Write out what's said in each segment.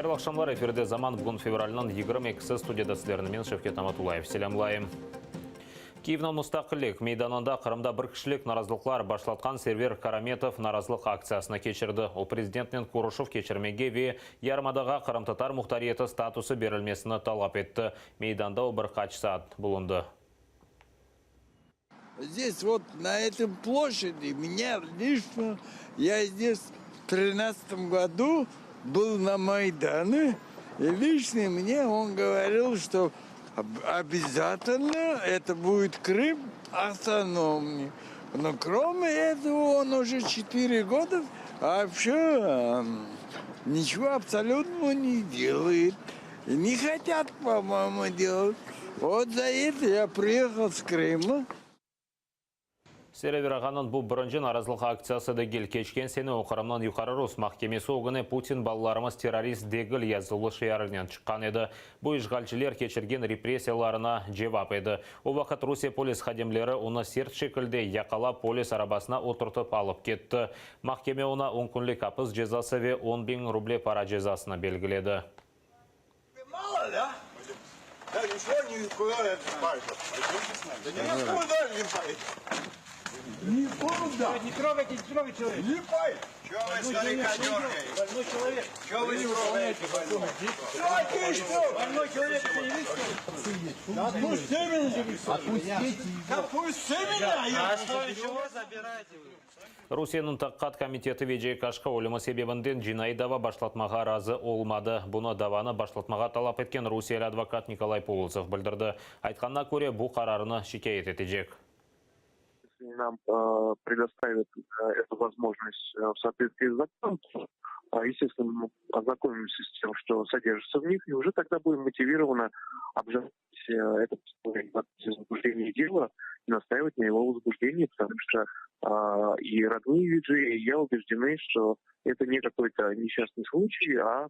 Hayırlı aqşamlar, efirde Zaman, bugün fevralniñ 22-si, studiyada sizlerni men, Şevket Amatulayev, selâmlayım. Kyivniñ Mustaqillik meydanında Qırımda bir kişilik narazılıqlar başlatqan Server Karametov narazılıq aktsiyasını keçirdi. O, prezidentnen körüşüv keçirmege ve yarımadağa qırımtatar muhtariyeti statusı berilmesini talap etti. Meydanda o bir qaç saat bulundı. Здесь вот на этом площади меня лично, я здесь в тринадцатом году был на Майдане, и лично мне он говорил, что обязательно это будет Крым автономный. Но кроме этого он уже 4 года вообще ничего абсолютно не делает. И не хотят, по-моему, делать. Вот за это я приехал с Крыма. Server ağanıñ bu birinci narazılıq aktsiyası degil. Keçken sene o Qırımnıñ Yuqarı Rus mahkemesi ögüne Putin balalarımız terrorist degil yazuvlı şiarınen çıqqan edi. Bu işğalciler keçirgen repressiyalarına cevap edi. O vaqıt Rusiye polis hadimleri onı sert şekilde yaqalap polis arabasına oturtıp alıp ketti. Mahkeme oña on künlik apis cezası ve on biñ ruble para cezasını belgiledi. Rusiyeniñ Taqiqat komiteti Veciye Kaşka ölümi sebebinden cinaiy dava başlatmağa razı olmadı. Bunı davanı başlatmağa talap etken rusiyeli advokat Nikolay Polozov bildirdi. Aytqanına köre, bu qararnı şikâyet etecek. Nam predostavят эту возможность в соответствии с законом, естественно, мы ознакомимся с тем, что содержится в них, и уже тогда будем мотивированно обжаловать это возбуждение дела и настаивать на его возбуждении, потому что и родные Виджи, и я убеждены, что это не какой-то несчастный случай, а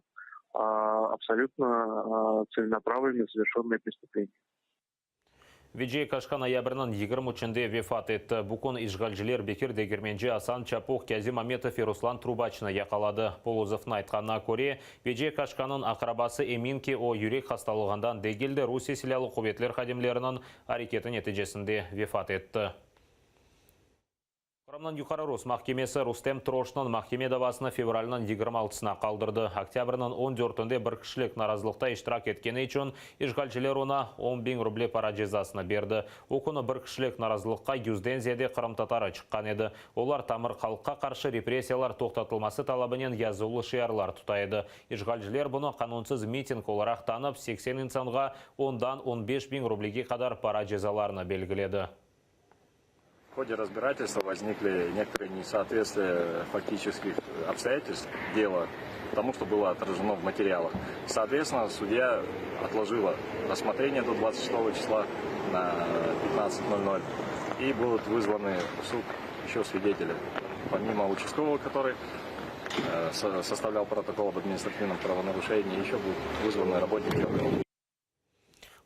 абсолютно целенаправленно совершенное преступление. Veciye Kaşka noyabrniñ 23-nde vefat etti. Bu kün işğalciler Bekir Degermenci, Asan Çapuh, Kâzim Ametov ve Ruslan Trubaçnı yaqaladı. Polozovnıñ aytqanına köre, Veciye Kaşkanıñ aqrabası emin ki, o, yürek hastalığından degil de, Rusiye Silâlı quvetler hadimleriniñ areketi neticesinde vefat etti. Qırımnıñ Yuqarı Rus mahkemesi Rustem Troşnıñ mahkeme davasını fevralniñ 26-sına qaldırdı. Oktâbrniñ on dörtünde bir kişilik narazılıqta iştirak etkeni içün işğalciler oña 10 biñ ruble para cezasını berdi. O künü bir kişilik narazılıqqa yüzden ziyade qırımtatarı çıqqan edi. Olar tamır halqqa qarşı repressiyalar toqtatılması talabınen yazuvlı şiarlar tuta edi. İşğalciler bunı qanunsız miting olaraq tanıp, 80 insanğa ondan 15 biñ rublege qadar para cezalarını belgiledi. В ходе разбирательства возникли некоторые несоответствия фактических обстоятельств дела тому, что было отражено в материалах. Соответственно, судья отложила рассмотрение до 26 числа на 15.00 и будут вызваны в суд еще свидетели. Помимо участкового, который составлял протокол об административном правонарушении, еще будут вызваны работники органов.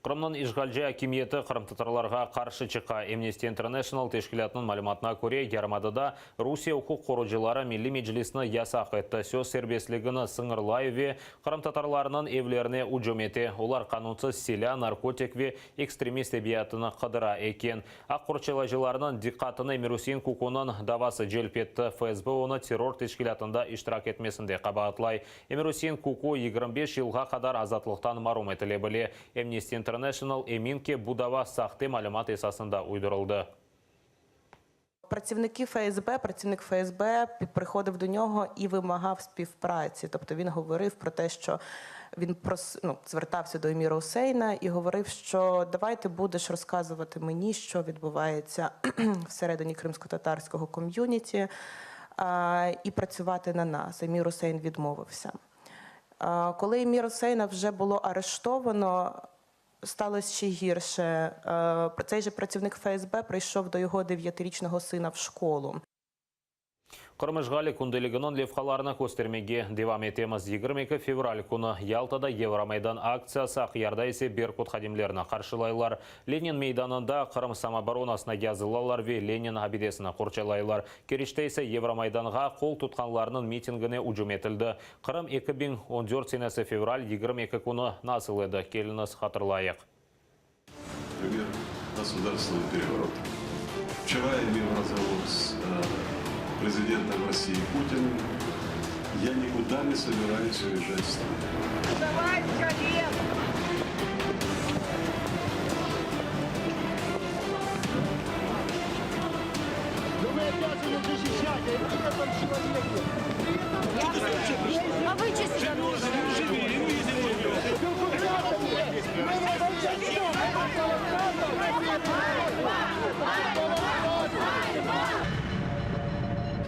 Qırımnıñ işğalci akimiyeti qırımtatarlarğa qarşı çıqa. Amnesty International teşkilâtınıñ malümatına köre, yarımadada Rusiye uquq qorucıları Milliy Meclisni yasaq etti, söz serbestligini sıñırlay ve qırımtatarlarnıñ evlerine ücüm ete. Olar qanunsız silâ, narkotik ve ekstremist edebiyatını qıdıra eken. Aq qorçalayıcılarnıñ diqqatını Emir-Usein Kukunıñ davası celp etti. FSB onı terror teşkilâtında iştirak etmesinde qabaatlay. Emir-Usein Kuku 25 yılğa qadar azatlıqtan marum etile bile. Amnesty International emin ki, bu dava sahte malümat esasında uydurıldı. Працівники ФСБ, працівник ФСБ приходив до нього і вимагав співпраці. Тобто він говорив про те, що він прос, ну, звертався до Еміра Усейна і говорив, що давай ти будеш розказувати мені, що відбувається всередині кримсько-татарського ком'юніті, і працювати на нас. Емір Усейн відмовився. Коли Емір Усейна вже було арештовано, сталося ще гірше. Цей же працівник ФСБ прийшов до його дев'ятирічного сина в школу. Qırım işğali kündeliginiñ levhalarını köstermege devam etemiz. 22 fevral künü Yaltada Yevromaydan aktsiyası, Aqyarda ise Berkut hadimlerini qarşılaylar. Lenin meydanında Qırım samooboronasına yazılalar ve Lenin abidesini qorçalaylar. Keriçte ise Yevromaydanğa qol tutqanlarnıñ mitingine ücüm etildi. Qırım 2014 senesi fevral 22 künü nasıl edi, keliñiz hatırlayıq. Пример государственного переворота. Вчера я имел разговор с президентом России Путиным. Я никуда не собираюсь уезжать из страны. Вставай с колен! Но вы обязаны защищать, а при этом человеке. А вы что сюда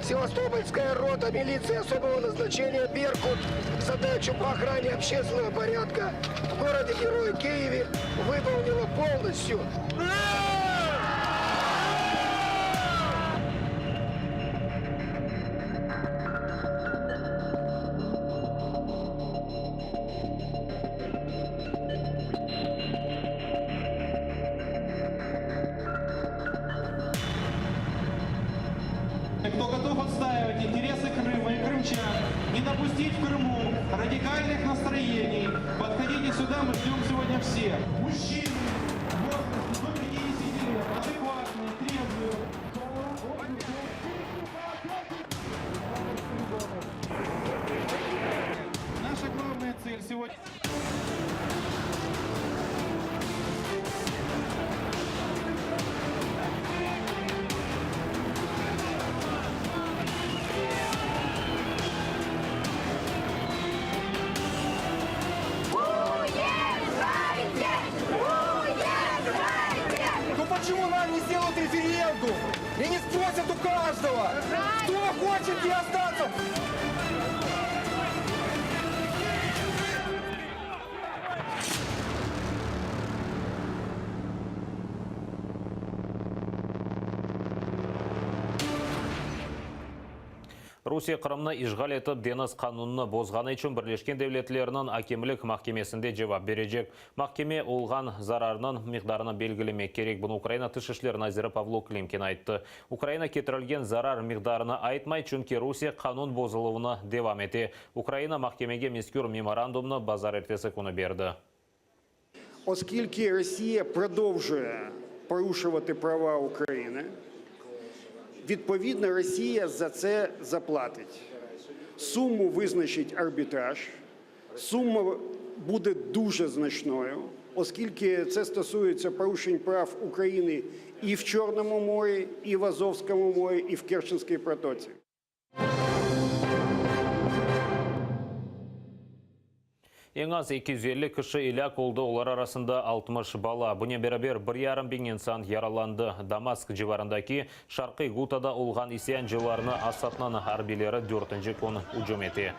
Севастопольская рота милиции особого назначения «Беркут» задачу по охране общественного порядка в городе-герое Киеве выполнила полностью. Кто готов отстаивать интересы Крыма и крымчан, не допустить в Крыму радикальных настроений, подходите сюда, мы ждем сегодня всех. Мужчины в возрасте до 50 лет, адекватные, трезвые. Наша главная цель сегодня... Уезжайте! Уезжайте! Ну почему нам не сделают референдум? И не спросят у каждого, кто хочет не остаться? Rusiye Qırımnı işğal etip, deñiz qanunını bozğanı içün Birleşken Devletlerniñ akemlik mahkemesinde cevap berecek. Mahkeme olğan zararnıñ miqdarını belgilemek kerek. Bunı Ukraina Tış işler naziri Pavlo Klimkin ayttı. Ukraina ketirilgen zarar miqdarını aytmay, çünki Rusiye qanun bozuluvını devam ete. Ukraina mahkemege mezkür memorandumnı bazarertesi künü berdi. Оскільки Росія продовжує порушувати права України, відповідно, Росія за це заплатить. Суму визначить арбітраж. Сума буде дуже значною, оскільки це стосується порушень прав України і в Чорному морі, і в Азовському морі, і в Керченській протоці. Eñ az 250 kişi elâk oldı, olar arasında 60 bala. Bunen beraber, bir yarım biñ insan yaralandı. Damask civarındaki Şarqiy Gutada olğan isyancılarnı Asadnıñ arbiyleri dörtünci kün ücüm ete.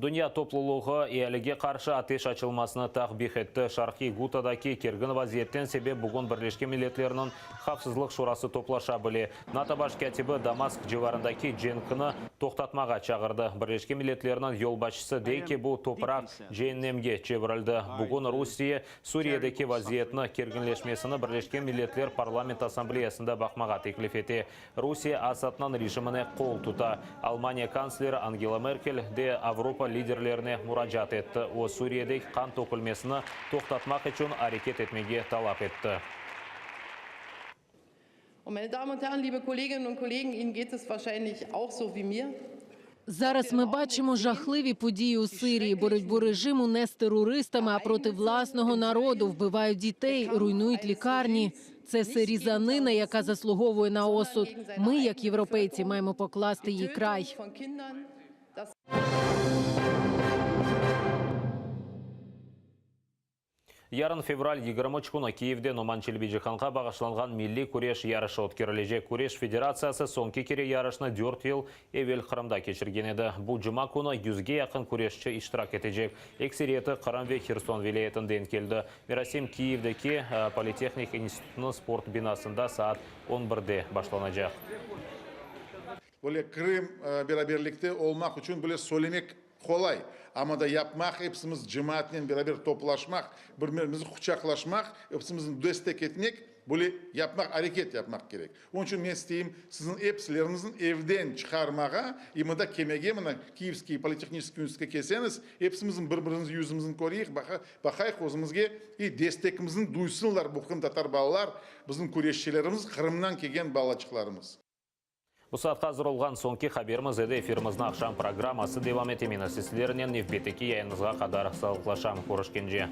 Dünya toplulığı ealige qarşı ateş açılmasını takbih etti. Şarqiy Gutadaki kergin vaziyetten sebep bugün Birleşken Milletlerniñ Havfsızlıq Şurası toplaşa bile. NATO baş kâtibi Damask civarındaki cenkni toqtatmağa çağırdı. Birleşken Milletlerniñ yolbaşçısı dey ki, bu topraq ceennemge çevirildi. Bugün Rusiye Suriyedeki vaziyetni kerginleşmesini Birleşken Milletler Parlament Assambleyasında baqmağa teklif ete. Rusiye Asadnıñ rejimine qol tuta. Almaniya kantsleri Angela Merkel de Avropa liderlerine muracaat etti. O, Suriyede qan tökülmesini toqtatmaq içün areket etmege talap etti. Und meine Damen und Herren, liebe Kolleginnen und Kollegen, Ihnen geht es wahrscheinlich auch so wie mir. Зараз ми бачимо жахливі події у Сирії, боротьбу режиму не з терористами, а проти власного народу. Вбивають дітей, руйнують лікарні. Це все різанина, яка заслуговує на осуд. Ми, як європейці, маємо покласти їй край. Yarın fevral 23 künü Kiyevde Noman Çelebicihanğa bağışlanğan milliy küreş yarışı ötkerilecek. Küreş federatsiyası soñki kere yarışnı dört yıl evel Qırımda keçirgen edi. Bu cuma künü yüzge yaqın küreşçi iştirak etecek. Ekseriyeti Qırım ve Herson vilâyetinden keldi. Merasim Kiyevdeki Politehnik institutınıñ sport binasında saat on birde başlanacaq. Böyle Krım beraberlikte olmaq içün böyle söylemek qolay, amma da yapmaq, epsimiz cemaatnen beraber toplaşmaq, bir-birimizni quçaqlaşmaq, epsimizni destek etmek, böyle yapmaq, areket yapmaq kerek. Onıñ içün men isteyim siziñ epsileriñizni evden çıqarmağa, i mında kelmege, mına Kiyevskiy politehniçeskiy universitetke kelseñiz, epsimizniñ bir-birimizni yüzümizni köreyik, baqayıq özümizge i destekimizni duysınlar bu qırımtatar balalar, bizim küreşçilerimiz, Qırımdan kelgen balaçıqlarımız. Bu saatqa azır olğan soñki haberimiz edi. Efirimizniñ aqşam programması devam ete. Men sizlernen nevbetteki yayınımızğa qadar sağlıqlaşam. Körüşkence.